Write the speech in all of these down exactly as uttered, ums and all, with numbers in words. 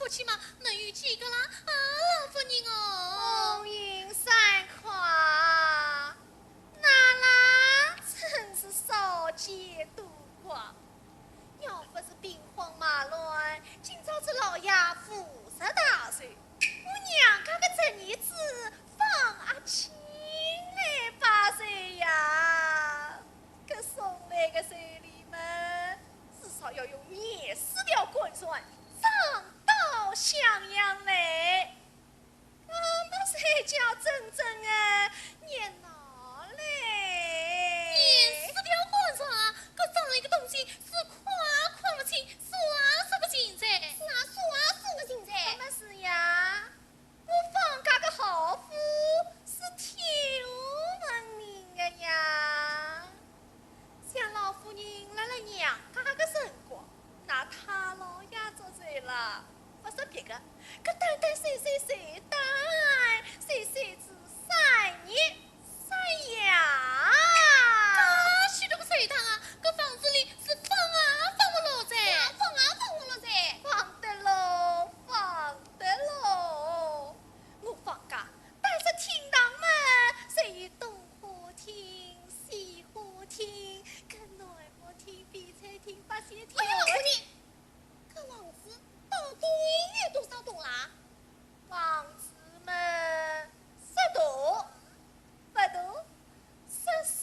起码能有几个啦？啊，老夫人哦。红云、三块，那啦真是少见多怪。要不是兵荒马乱，今朝这老爷五十大寿，我娘家个侄儿子方阿卿来拜寿呀。搿送来个寿礼嘛，至少要用廿四条官船，装到襄阳来。 啊，那才叫真正的热闹嘞。廿四条官船啊，搿装了一个东西，是看也看勿清，数也数勿清哉。是啊，数也数勿清哉。那么是呀，我方家个豪富是挺有文明的呀。 想老夫人辣辣娘家个辰光，拿太老爷捉走了，勿说别个，搿单单三三三单，三三子三日三夜。介许多个寿堂啊，搿房子里是放啊放勿落哉。放啊放勿落哉。放得落，放得落。我方家但是厅堂嘛，侪有东 花厅、西花厅、搿南花厅、比赛厅、八仙厅。哎呀，老夫人，搿房子到底有多少栋啦？房子嘛，说大勿大，说小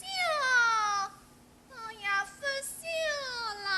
倒也勿小啦。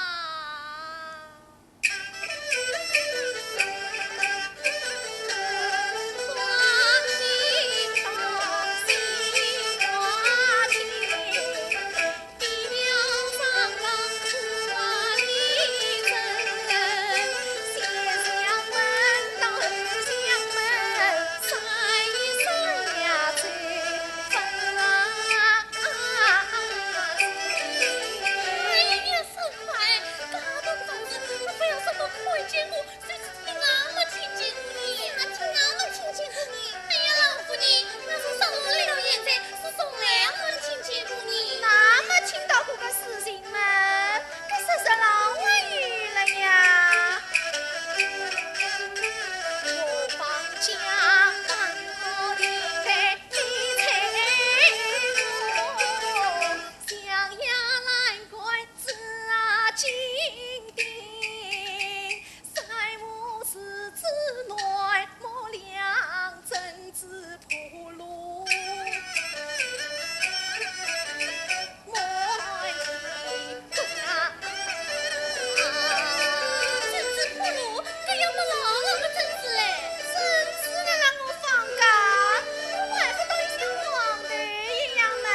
哎呀，三块，介大个房子，我勿要说没看见过，就是听也没听见过呢。听也听也没听见过呢。哎呀，老夫人，那是上了流言哉，是从来没听见过呢。那么听到过个事情嘛，搿是什么玩意了呀？我方家当有个名牌 珍珠破炉，搿要么老老个珍珠嘞。珍珠辣辣我方家，我还勿当像黄豆一样嘛。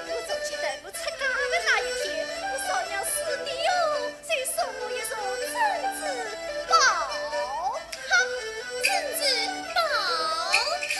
我从前等我出嫁个那一天，我嫂娘死的哟，就送我一座珍珠宝塔。珍珠宝塔。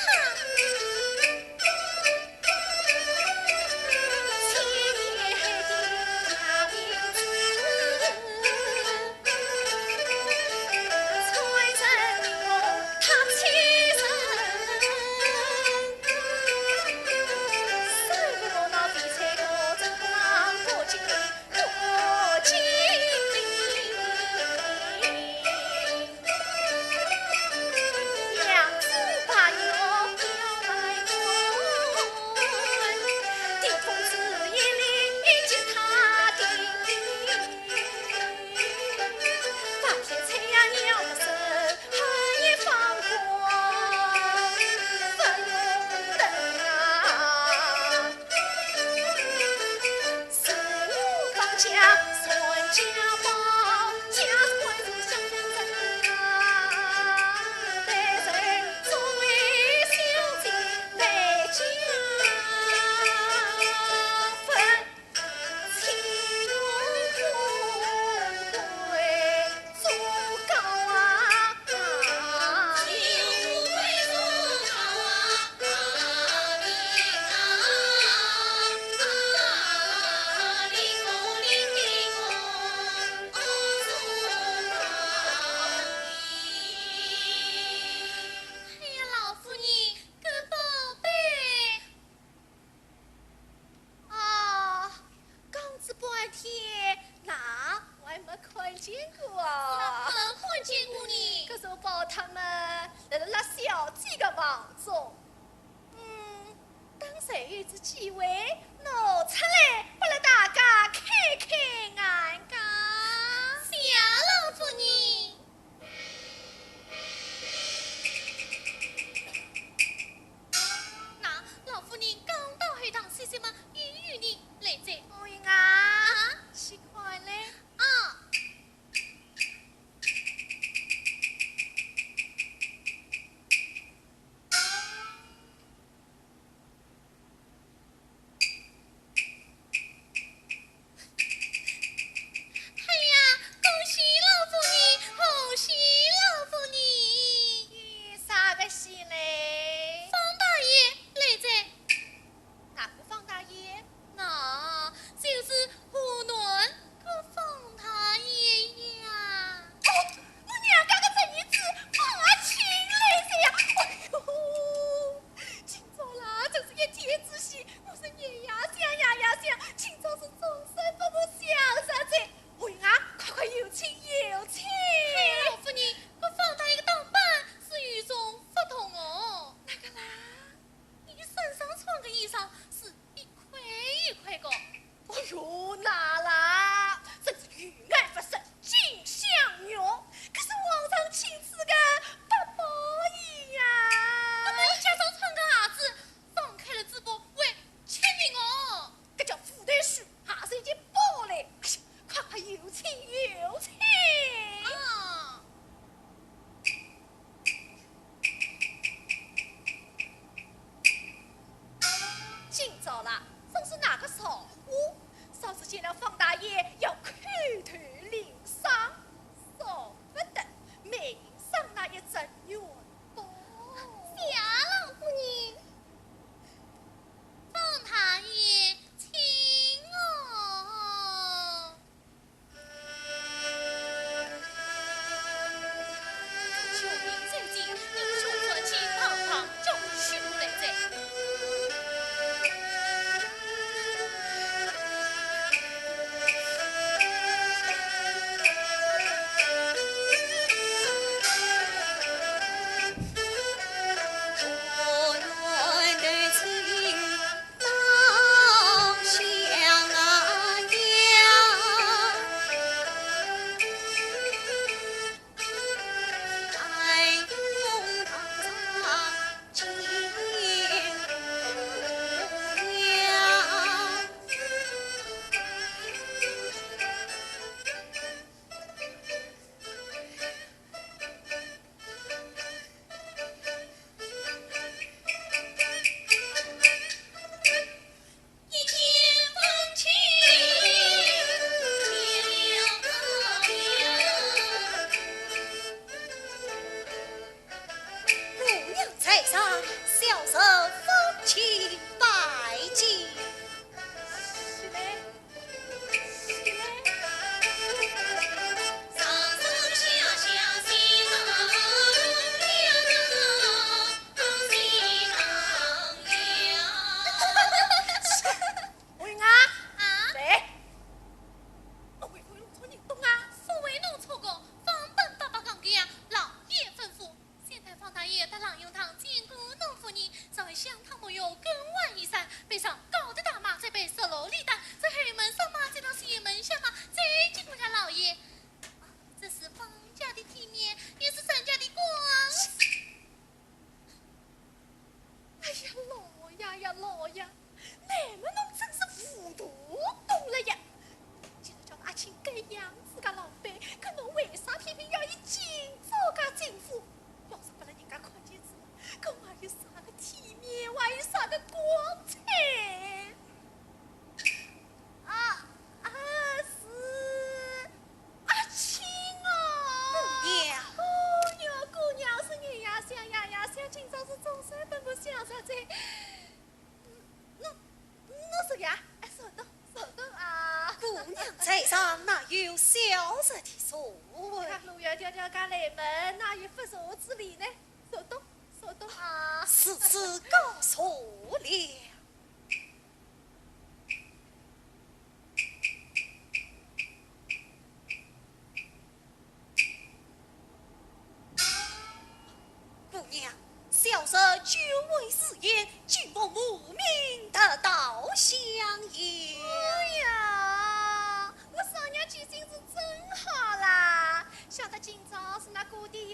哎呀，老夫人，搿宝贝。啊，讲仔半天，哪，我还没看见过啊。是啊，没看见他们来了辣小姐的房中。嗯，等再有一次机会，拿出来，拨了大家开开眼界。谢老夫人。那老夫人刚到后堂，小姐们已与你来哉。红云啊，啊？起快来。啊。 哎呀，恭喜老夫人，贺喜老夫人！咦，啥个喜嘞？方大爷来哉。哪个方大爷？那就是河南个方大爷呀。哦，我娘家个侄儿子方卿来哉呀！哎呦，今朝啦，真是一天之喜， 我是日夜想，夜夜想，今朝是终身不能想着哉。红云啊，快快有请，有请。哎呀，老夫人，搿方大爷个打扮是与众不同哦。哪个啦？伊身上穿个衣裳是一块一块个。哎哟，那啦，真是有眼不识 金镶玉，搿是皇上亲赐个八宝衣呀。那么伊脚上穿个鞋子，放开了嘴巴会吃人哦。搿叫富头虚，还是一件宝嘞。哎呀，快快有请，有请。啊。 今朝啦，真是哪个造化，少时见了方大爷要叩头领赏，少不得，每人赏那一只元宝。谢老夫人。方大爷，请哦。 姑娘在上，小侄方卿拜见。起来。 红云啊，啊？来。我会勿会弄错人家啊？勿会弄错个，方本伯伯讲个呀，老爷吩咐。 先带方大爷到朗用堂见过老夫人，稍微向她沐浴更换衣衫，备上高的大马，再备十六礼单，再后门上马，再到西门下马，再见过家老爷。啊，这是方家的体面，也是张家的光彩。哎呀，老爷呀，老爷！ 乃末侬真是糊涂多了呀！今朝叫阿卿搿样子个狼狈，搿侬为啥偏偏要伊今朝介进府？要是拨了人家看见仔，搿我还有啥个体面，我还有啥个光彩？啊，啊，是 阿卿哦。姑娘。哦哟，姑娘是日夜想，夜夜想，今朝是终身勿能想着哉。嗯，侬，侬说呀？哎，稍等，稍等啊。姑娘在上，哪有小侄的座位？看路远迢迢赶来门，哪有不坐之理呢？稍等，稍等啊。如此告坐了。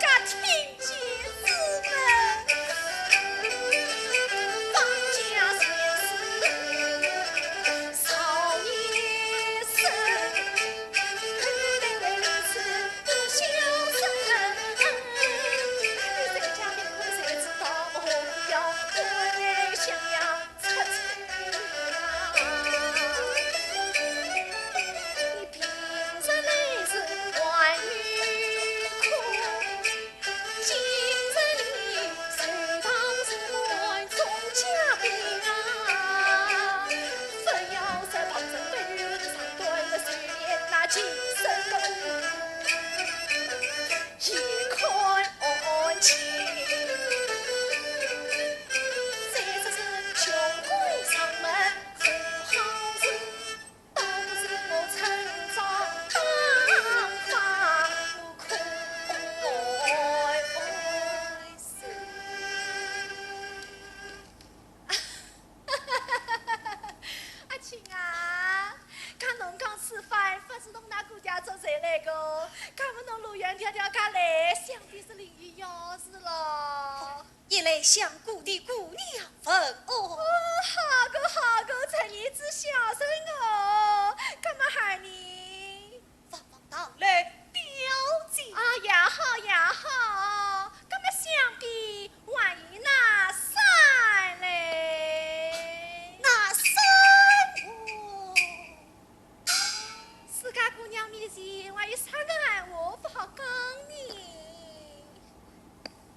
家听见之门。方家先生少年生，后代为此不孝顺。你在家里可谁知道我要回襄阳？ 你平日里是还有苦，今日里受当是万种家庭啊！不要说旁人对于上官的水面那情深功，一看清。这只是穷鬼上门。 好事，都是我趁早打发，我可爱死。阿庆啊，讲侬讲此番，勿是侬拿姑爹捉回来个，讲么侬路远迢迢赶来，想必是另有要事咯。 一来向姑爹姑娘问安。哦，好个好个，侄儿子孝顺哦，搿么孩儿呢？望望堂楼表姐。啊，也好也好，搿么想必还有那三嘞。那三哦？自家姑娘面前，还有啥个闲话勿好讲呢？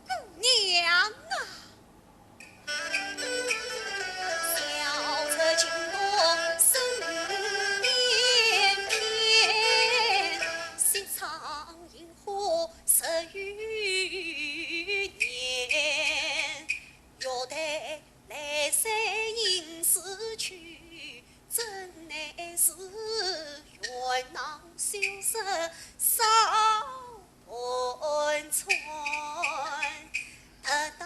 姑娘啊，小侄今年身边偏，惜唱银花十余年，玉带来塞银丝去，真乃是愿囊羞涩少 盘缠，得到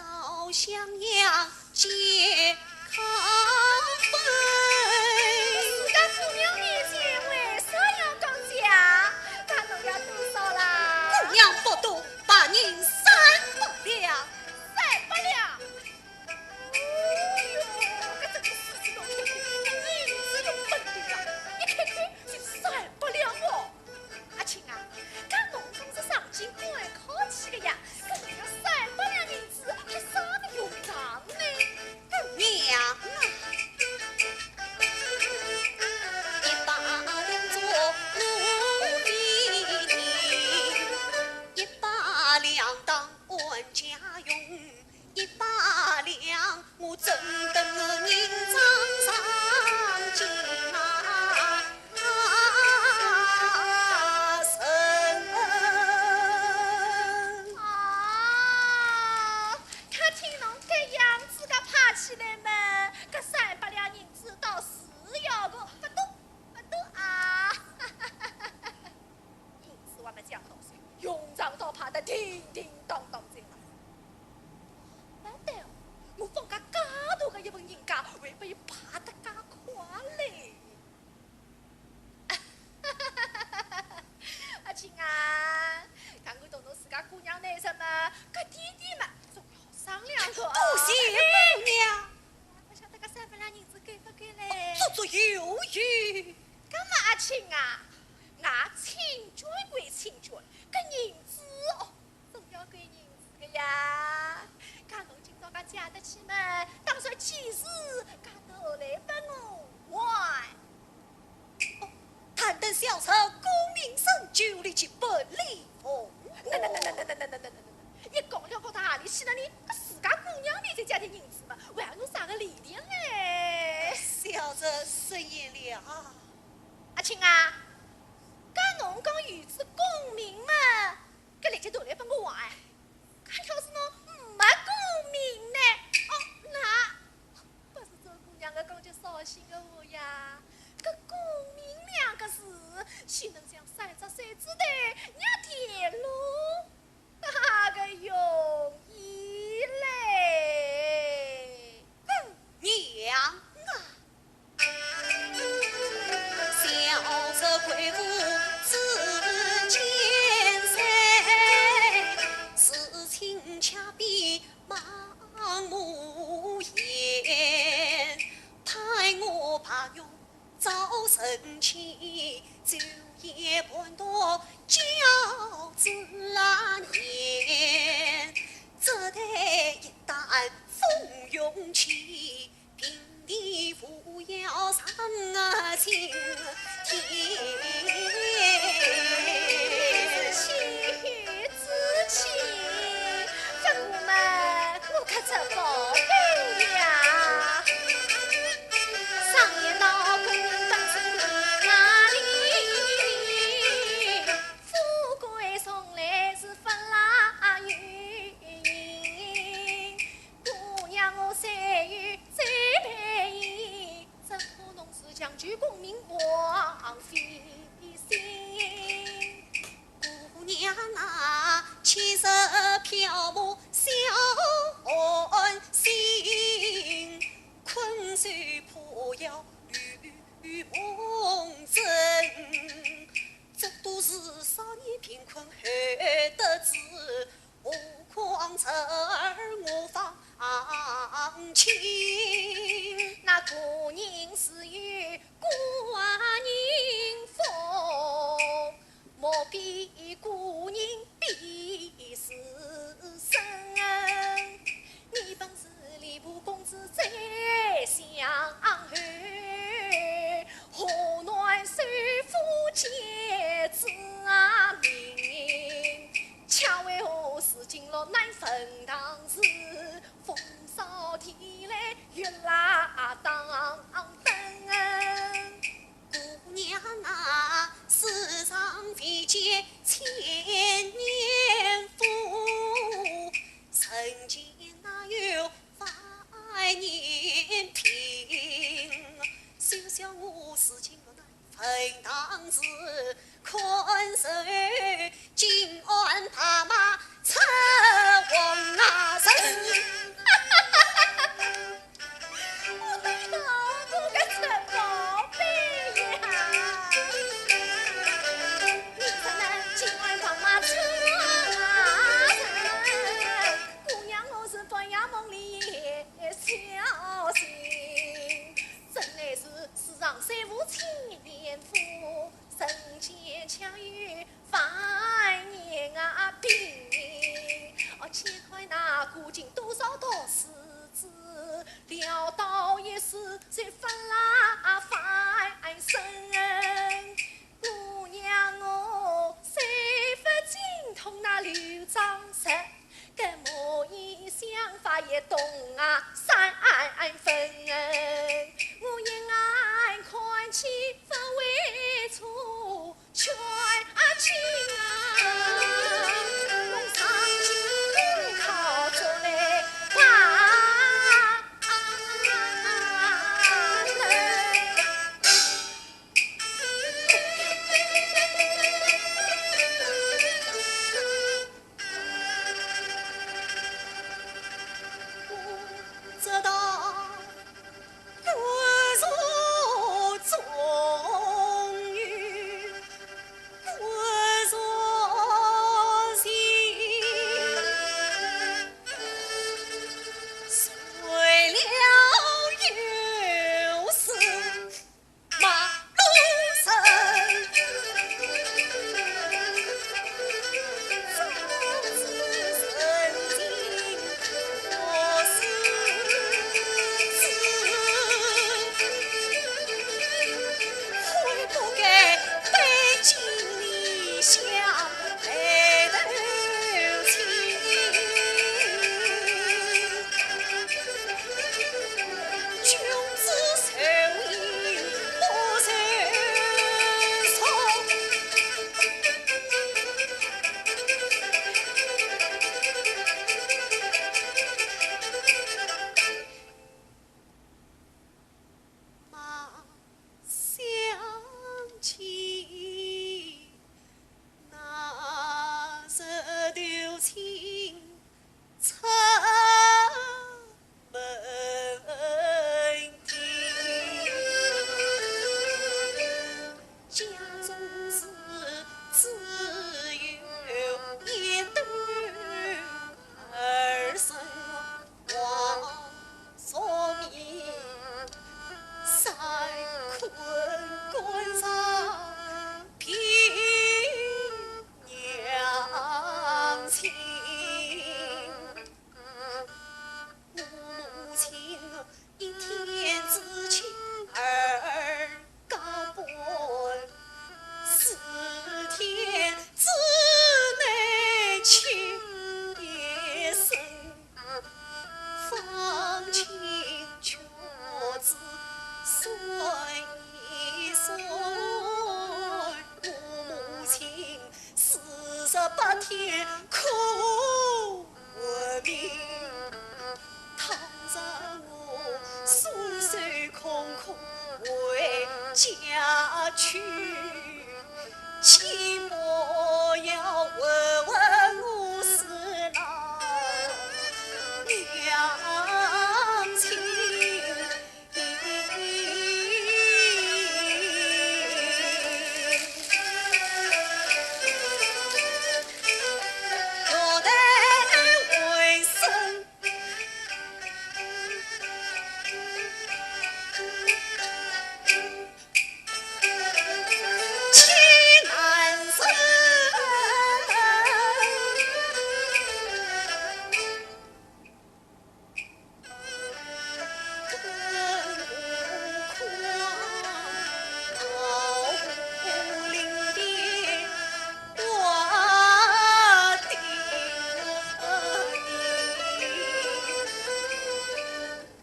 襄阳健康分。自家姑娘面前为啥要讲假？搿侬要多少啦？姑娘不多，白银三百两。三百两？哎哟，搿真个狮子大开口，搿银子用本钿啊！一开口就是三有余。搿么阿卿啊，俺清捐归清捐，搿银子哦，总要归银子个呀。搿侬今朝介借得起么，打算几时介拿来拨我还？哦，但等小侄功名成就，立即办理奉还。喏喏喏喏喏喏喏喏喏喏喏喏，一讲了搞到何里去了呢？搿自家姑娘面前借点银子嘛，还要弄啥个礼钿嘞？小侄失言了。阿卿啊，搿侬讲有仔功名嘛，搿立即拿来拨我还。搿要是侬没功名呢？哦，那 勿是做姑娘个讲句伤心个话呀，搿功名两个字，岂能像三只手指头捏电路，哪个容易嘞？嗯，娘啊！小侄为父子建才，事情恰比 望母言，待我罢用招神器，酒也半多交子啊年。这待一旦奉用起，平地无要上啊青天。 之气，之气，这个嘛，我可真宝贝呀。常言道，功名本是天涯里，富贵从来是分来有影。姑娘我虽有这般意，只怕侬是强求功名枉费心。 姑娘啊，岂是漂泊小安心，困守破窑绿梦枕。这都是少年贫困后得志，何况侄儿我方卿。那个人自有个人福， 莫比古人比时深。你本是吏部公子宰相后，河南首富皆子名，却为何如今落难坟堂时，风扫地来雨拉当灯。 姑娘啊，世上未见千年富，人间哪有万年贫。休想我如今落难坟堂时，看守金鞍白马出王啊人。 哎呀，我个珍宝贝呀！你怎能今晚放马出啊？姑娘，我是半夜梦里也小醒，真乃是世上虽无千年富，人间却有 万年啊贫。哦，且看那古今多少读书子，潦倒一世就分来翻身。姑娘哦，虽不精通那六章十，搿么一想法也懂啊三分。我一眼看去不会错， 全啊情啊，弄上去靠着来吧。我母亲四十八天苦命，倘若我双手空空回家去，请莫要问问我是哪娘亲。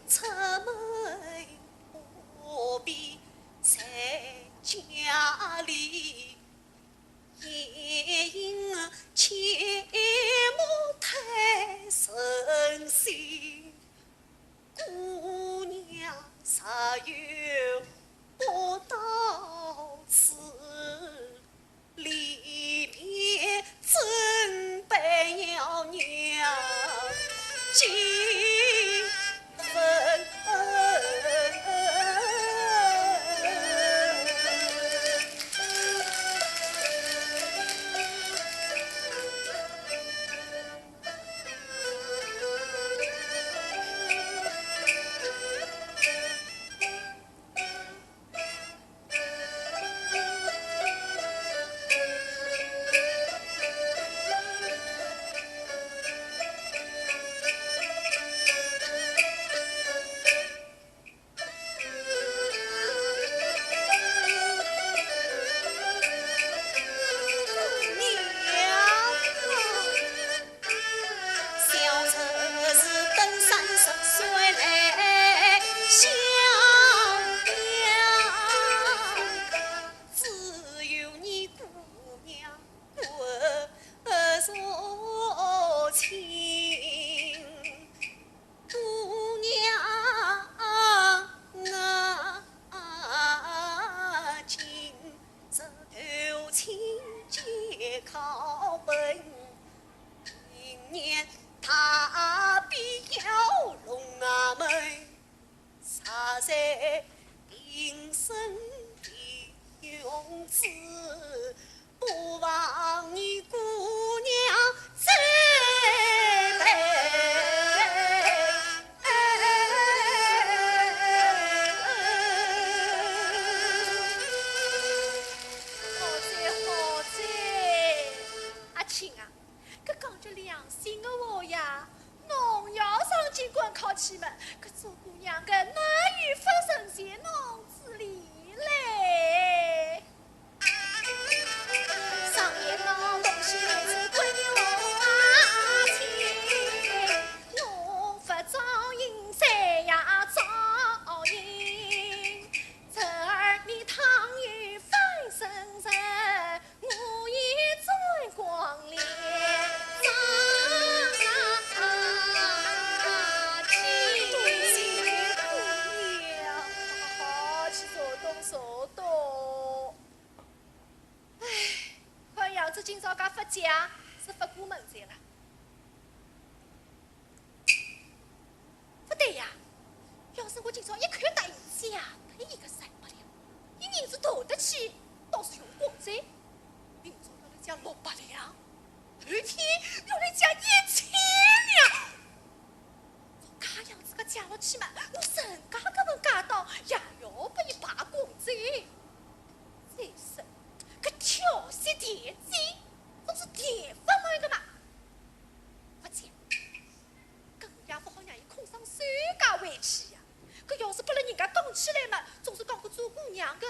出门何必在家里，夜莺切莫太深心。 姑娘若有不到此，离别怎般要娘亲问？好哉，好哉。阿庆啊，搿讲句良心个话呀，侬要上京赶考去么，搿做姑娘个哪有法成全侬之理嘞？ 好，去坐东坐东。 唉，看样子今朝介勿讲，是勿过门哉了。勿对呀，要是我今朝一口答应借拨伊个三百两，伊银子讨得起，倒是用光哉。明朝要来借六百两，后天要来借一千两。 照介样子个借落去嘛，我陈家搿份家当也要拨伊败光哉。再说，搿跳戏电子总是电勿满个嘛。勿借，更加勿好让伊空双手介回去呀。搿要是拨了人家讲起来嘛，总是讲我做姑娘个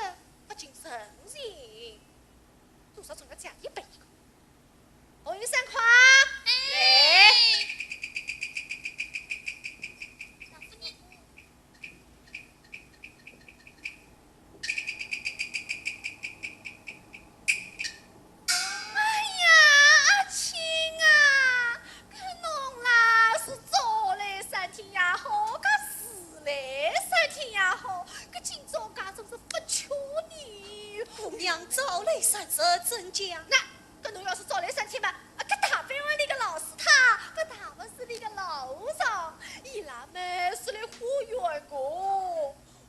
勿近人情。多少总要借点拨伊个。 红云三块。哎。老夫人。娘招来三日怎讲？那，搿侬要是招来三千嘛，啊，搿大班房里个老师他，搿大勿是里个老和尚，伊拉么是来化缘个。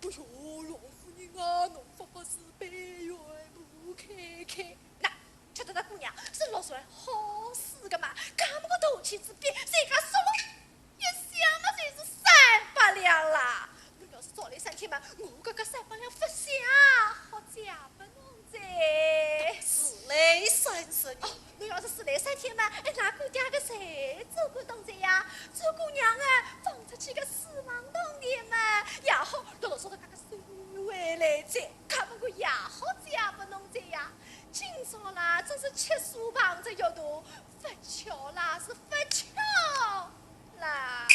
哎哟，老夫人啊，侬发发誓，拜月母开开。那，吃得到姑娘是老算好事个嘛，搿么个大气之笔，自家说么 一想嘛就是三百两啦。侬要是招来三千嘛，我搿个三百两勿想好借拨侬哉。是嘞，三十年。哦，侬要是是来三千嘛，哎，那姑爹个谁做过东哉呀？做姑娘啊，放出去个私房铜钿嘛，也好，老早头搿个收回来哉，搿么个也好借拨侬哉呀。今朝啦，真是吃素碰着药毒， 勿巧啦，是勿巧啦。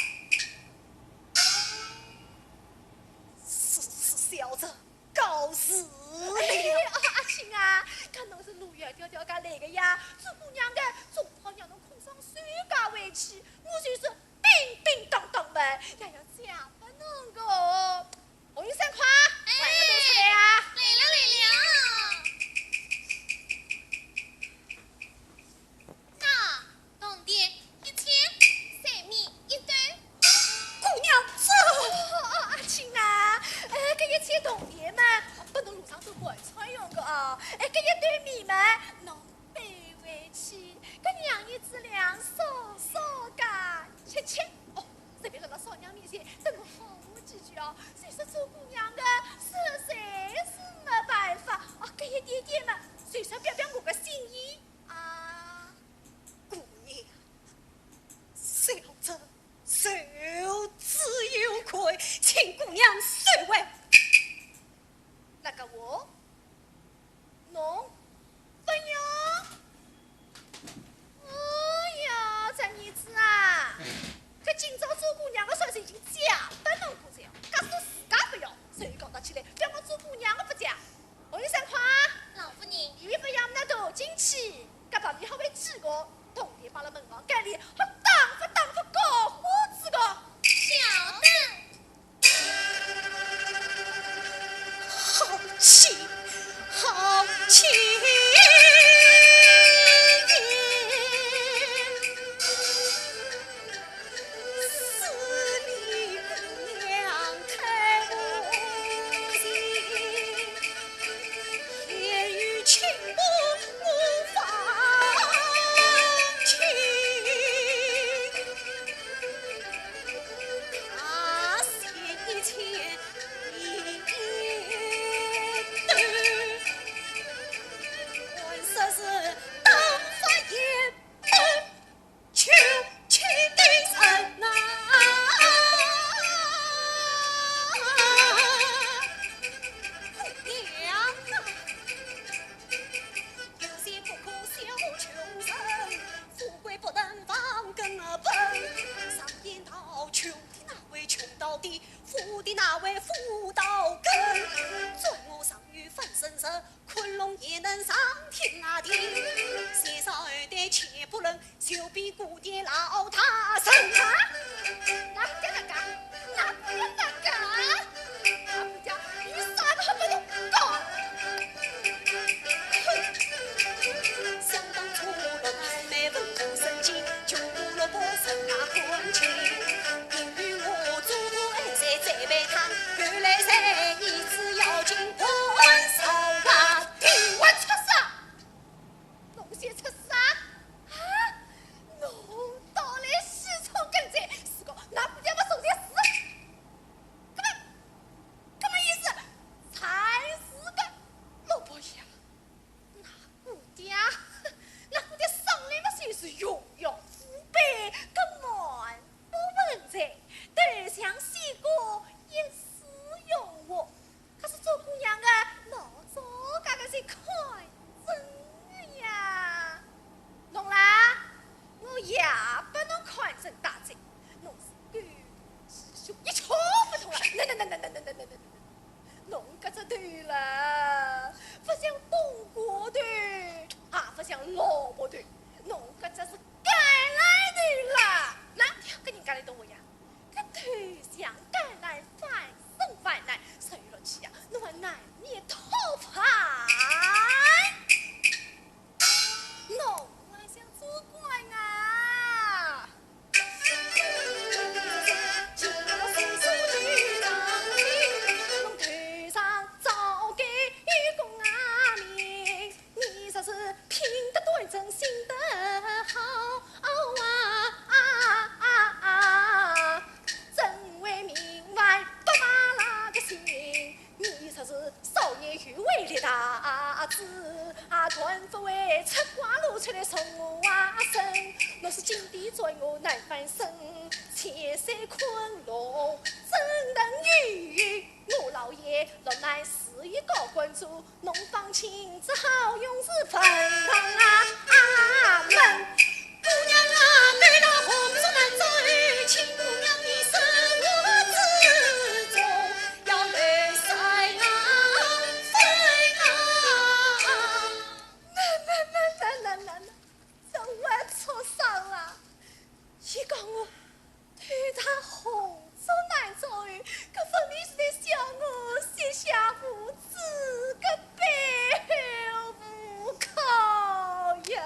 是，是小侄告辞了。哎，阿，阿庆啊，搿侬是路远迢迢介来个呀，做姑娘个总好让侬空上手介回去，我就是叮叮当当么，也要借拨侬个。 红云三块，哎，还要多出来啊！来了，来了。那，铜钿一千，三米一斗。姑娘，这……哦，哦，阿庆啊，哎，搿一千铜钿嘛，拨侬路上头买菜用个啊。哎，搿一斗米嘛，侬 背回去，搿娘日子粮少少个，吃吃。哦，随便辣辣嫂娘面前，等我好话几句哦。虽说做姑娘个，实在是没办法。哦，搿一点点嘛，随说表表我个心意啊。姑娘，小侄受之有愧，请姑娘收回。那个我 侬勿要？哎呀，侄儿子啊，搿今朝做姑娘个算是已经借拨侬过哉，假使自家勿要，所以讲到起来，覅讲做姑娘个勿借。红云三块，老夫人，伊勿要拿投进去，搿旁边还会几个铜钿摆辣门房间里，还打发打发搞花子个。晓得。 好气，好气！是你姑娘太无情，也与亲不无方情。 啊，是一千一斗，还说是当发一本求情的人呐。娘啊！ 有些不可笑穷人，富贵不能忘根本。常言道，穷的那位穷到底，富的那位富到根。钻木上有翻身石，昆虫也能上天下地。先上后代且不论， 就比古典老大神啊！哪个哪个？哪个哪个？哪个叫你啥都不懂？哼！想当初，老太妹文武神经，穷苦落魄身家困境。因为我祖父爱在砧板堂，后来在儿子要紧还朝啊！我吃啥？ 侬先出事啊？啊？侬到来西昌跟前，是个，㑚姑爹勿送点事？搿么，搿么意思，才是个老伯爷。㑚姑爹，㑚姑爹生来嘛就是荣耀父辈，搿么 勿问罪，投降西瓜一世荣华。可是做姑娘的，老早家个是看准的呀。侬啦，我也拨侬看准大嘴，侬是狗皮鸡胸，一窍勿通了。那那那那那那那那那那，侬搿只头啦，勿像冬瓜头，也勿像萝卜头，侬搿只是 橄榄头啦！㑚两个人家里动物呀，搿头像橄榄，翻身翻来，所以落去呀，侬还难免讨伐。年又为了大子，啊，断不会出瓜露出来送我啊生。若是今天在我难翻身，千山昆仑怎能有？我老爷落难是一个官主，侬方卿只好永世坟堂啊，啊，门。 姑娘啊，对那红烛难追，请姑娘你身我之中，要留三啊分啊。那那那那那那，这活畜生啊！伊讲我对他红烛难追，搿分明是在笑我膝下无子，搿背后无靠呀！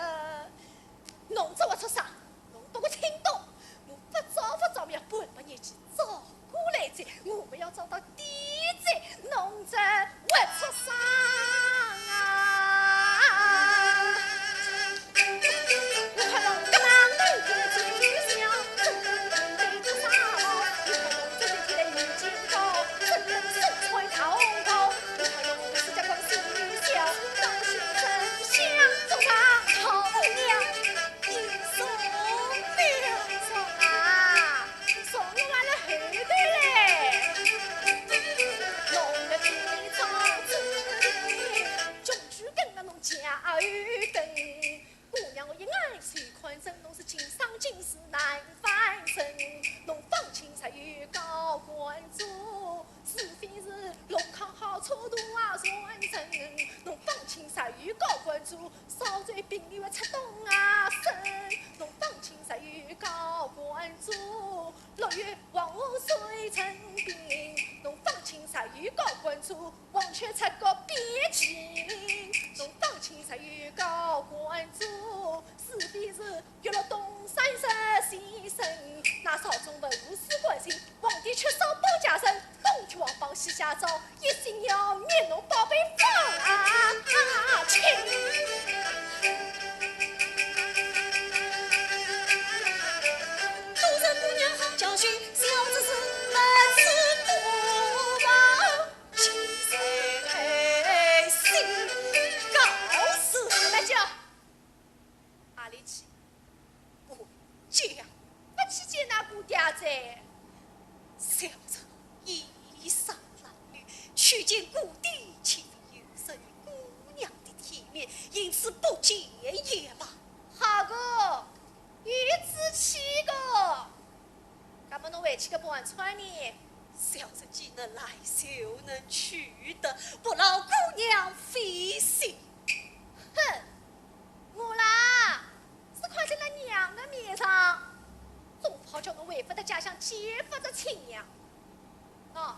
侬这活畜生，侬拨我听懂，我勿早勿早要半把年纪找过来哉，我们要找到底哉，侬这活畜生啊！我看侬搿能对我嘴笑，真对畜生哦！你看侬这身体的已经高，真能身穿大红袍，你看侬自家光心里笑，当心真想做上好娘。 你送了送啊，送我完了后头嘞。侬的命里早知，终究跟了侬家后等。姑娘我一眼随看准，侬是今生今世难翻身。侬方卿才有高官做，是非是龙康好处度啊传承。侬方卿才有高官做， 少在兵里为出动啊身，侬方卿才有高官做，落月黄河水成冰，侬方卿才有高官做，黄雀出谷变麒麟，侬方卿才有高官做，是非是月落东山石西身，那朝中文武士官星， 皇帝缺少保家人，东贴王榜西下诏，一心要灭侬宝贝方卿。都是姑娘好教训，小子是没吃多吧？其谁心告诉。来叫。 阿里去？我讲，勿去见㑚姑爹哉。小人衣衫褴褛，去见姑爹岂非有失于姑娘的体面，因此不见也罢。好个，有志气个。葛末侬回去个盘缠呢？小人既能来就能去的，不劳姑娘费心。哼， 我啦，是看在㑚娘的面上，总怕叫侬回勿得家乡，见勿得亲娘。喏，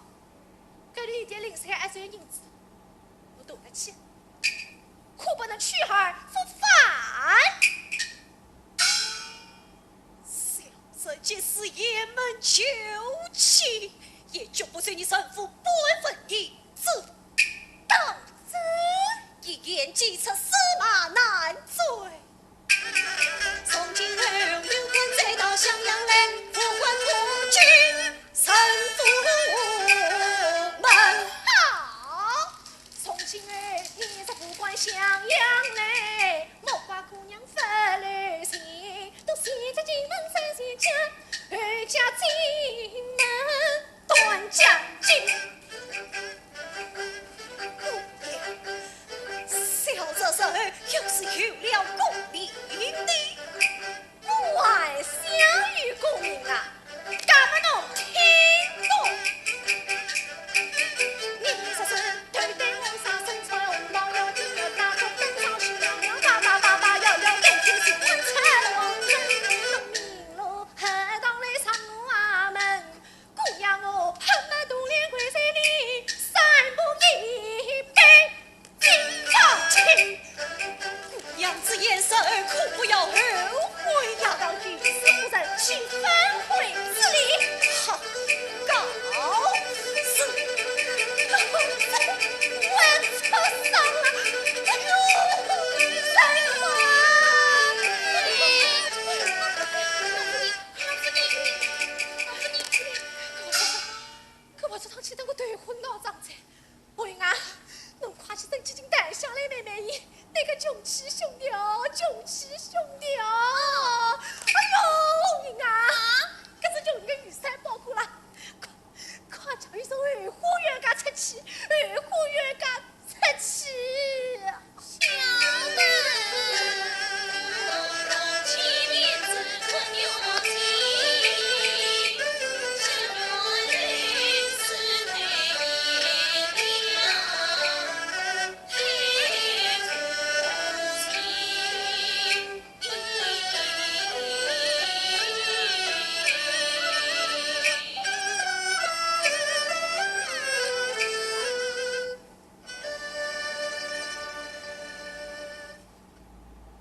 搿里一点零碎还算银子，我拿了去，可不能去而复返。小人即使雁门求妻，也绝不随你神父半分银子。当真？一言既出，驷马难追。从今后，有官再到襄阳来，不管不进神父门。好，从今后，你若不管襄阳来，莫怪姑娘勿留情，都先在进门三千家，后加进门断将军。 小子日后要是有了功